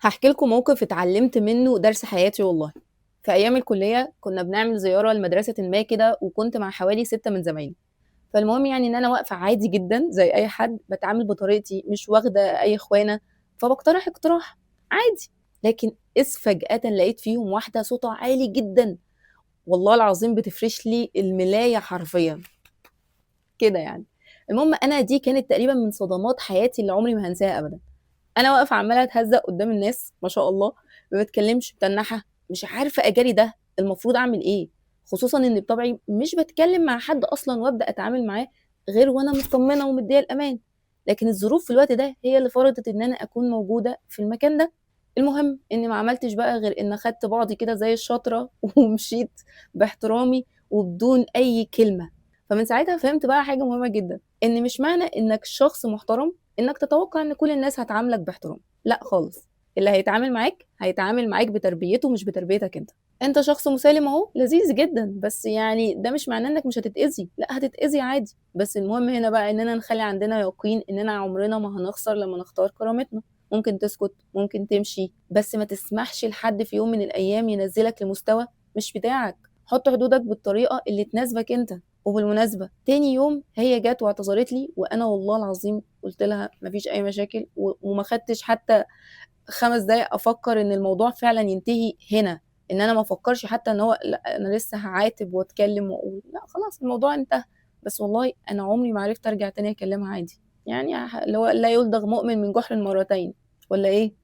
هاحكي لكم موقف اتعلمت منه درس حياتي والله. في أيام الكلية كنا بنعمل زيارة لمدرسة ما كده، وكنت مع حوالي 6 من زمايلي. فالمهم إن أنا واقفة عادي جدًا زي أي حد، باتعامل بطريقتي، مش واخدة أي خوانة، فباقترح اقتراح عادي. لكن إذ فجأةً لقيت فيهم واحدة صوتها عالي جدًا، والله العظيم بتفرش لي الملاية حرفيًا كده. المهم أنا دي كانت تقريبًا من صدمات حياتي اللي عمري ما هانساها أبدًا. أنا واقفة عمالة أتهزق قدام الناس ما شاء الله، ما باتكلمش، متنحة، مش عارفة أجاري ده، المفروض أعمل إيه؟ خصوصًا إن بطبعي مش باتكلم مع حد أصلًا وأبدأ أتعامل معاه غير وأنا مطمنة ومدية الأمان، لكن الظروف في الوقت ده هي اللي فرضت إن أنا أكون موجودة في المكان ده. المهم إني ما عملتش بقى غير إن أخدت بعضي كده زي الشاطرة ومشيت باحترامي وبدون أي كلمة. فمن ساعتها فهمت بقى حاجة مهمة جدًا، إن مش معنى إنك شخص محترم إنك تتوقع إن كل الناس هتعاملك باحترام، لأ خالص. اللي هيتعامل معاك هيتعامل معاك بتربيته مش بتربيتك أنت. أنت شخص مسالم أهو، لذيذ جدًا، بس ده مش معناه إنك مش هتتأذي، لأ هتتأذي عادي. بس المهم هنا بقى إننا نخلي عندنا يقين إننا عمرنا ما هنخسر لما نختار كرامتنا. ممكن تسكت، ممكن تمشي، بس ما تسمحش لحد في يوم من الأيام ينزلك لمستوى مش بتاعك. حط حدودك بالطريقة اللي تناسبك أنت. وبالمناسبة تاني يوم هي جت واعتذرت لي، وأنا والله العظيم قلت لها مفيش أي مشاكل، وما خدتش حتى 5 دقايق أفكر إن الموضوع فعلاً ينتهي هنا، إن أنا ما أفكرش حتى إن هو لا أنا لسه هعاتب وأتكلم وأقول، لا خلاص الموضوع انتهى. بس والله أنا عمري ما عرفت أرجع تاني أكلمها عادي، اللي هو لا يلدغ مؤمن من جحر مرتين ولا إيه؟